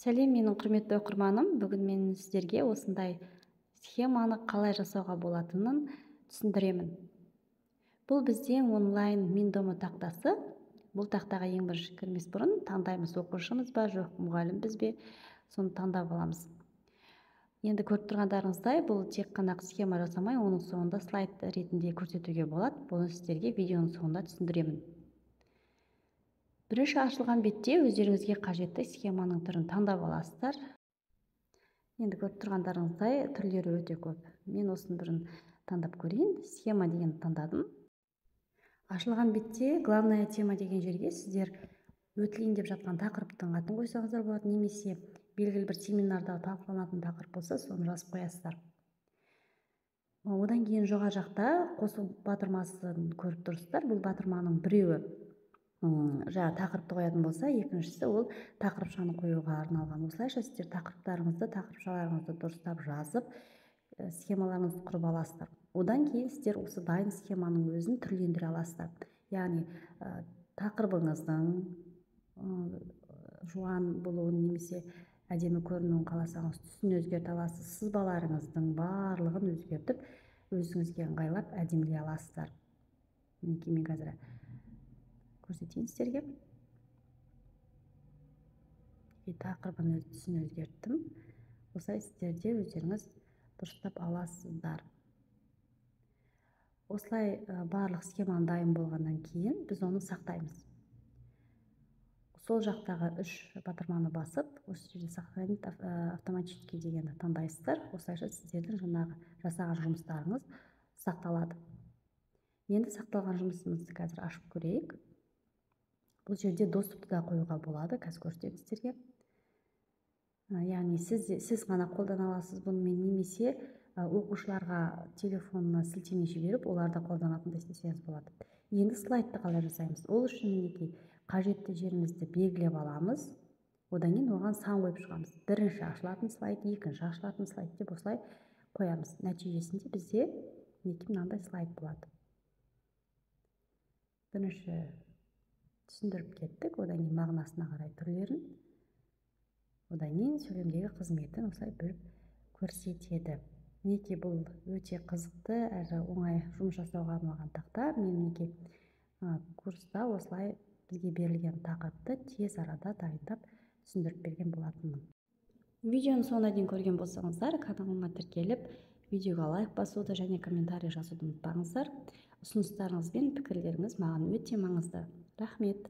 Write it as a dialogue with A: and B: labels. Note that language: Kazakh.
A: Сәлем, менің құрметті оқырманым. Бүгін мен сіздерге осындай схеманы қалай жасауға болатынын түсіндіремін. Бұл бізде онлайн Mindomo тақтасы. Бұл тақтаға ең бірінші кірмес бұрын таңдаймыз, оқушымыз ба, жоқ мұғалімбіз бе, соны таңдап аламыз. Енді көріп тұрғандарыңыздай, бұл тек қана схема жасамай, оның соңында слайд ретінде көрсетуге болады. Бұны сіздерге видеоның соңында түсіндіремін. Бірінші ашылған бетте өздеріңізге қажетті схеманың түрін таңдап аласыздар. Енді көріп тұрғандарыңыздай, түрлері өте көп. Мен осының бірін таңдап көрейін. Схема деген таңдадым. Ашылған бетте главная тема деген жерге сіздер өтілейін деп жатқан тақырыптың атын қойсаңыздар болады, немесе белгілі бір семинарда талқыланатын тақырып болса, соны жазып қоясыздар. Одан кейін жоғары жақта қосу батырмасын көріп тұрсыздар. Бұл батырманың біреуі жаңа тақырыпты қоятын болса, екіншісі ол тақырыпшаны қоюға арналған. Осылайша сіздер тақырыптарыңызды, тақырыпшаларыңызды дұрыстап жазып, схемаларыңызды құрып аласыздар. Одан кейін сіздер осы дайын схеманың өзін түрлендіре аласыздар. Яғни тақырыбыңыздың жуан болуын немесе әдемі көрінуін қаласаңыз, түсін өзгерте аласыз, сызбаларыңыздың барлығын өзгертіп, өзіңізге ыңғайлап әдемілей аласыздар. Мінекей, мен қазір көрсетейін сіздерге. Тақырыбын, түсін өзгерттім. Осылай сіздер де өздеріңіз дұрыстап аласыздар. Осылай барлық схеманы дайын болғаннан кейін біз оны сақтаймыз. Сол жақтағы үш батырманы басып, осы жерде «Сохранить автоматически» дегенді таңдайсыздар. Осылайша сіздердің жаңағы жасаған жұмыстарыңыз сақталады. Енді сақталған жұмысымызды қазір ашып көрейік. Бұл жерде доступты да қоюға болады, қазір көрсетемін сіздерге. Яғни сіз ғана қолдана аласыз бұнымен, немесе оқушыларға телефонына сілтеме жіберіп, олар да қолданатындай істесеңіз болады. Енді слайдты қалай жасаймыз? Ол үшін, мінекей, қажетті жерімізді белгілеп аламыз. Одан кейін оған сан қойып шығамыз. Бірінші ашылатын слайд, екінші ашылатын слайд деп осылай қоямыз. Нәтижесінде бізде, мінекей, мынандай слайд болады. Бірінші түсіндіріп кеттік, одан кейін мағынасына қарай түрлерін, одан кейін сөйлемдегі қызметін осылай бөліп көрсетеді. Мінекей, бұл өте қызықты әрі оңай жұмыс жасауға арналған тақта. Мен, мінекей, курста осылай бізге берілген тақырыпты тез арада дайындап, түсіндіріп берген болатынмын. Видеоның соңына дейін көрген болсаңыздар, каналыма тіркеліп, видеоға лайк басуды және комментарий жазуды ұмытпаңыздар. Ұсыныстарыңыз бен пікірлеріңіз маған өте маңызды. Рахмет.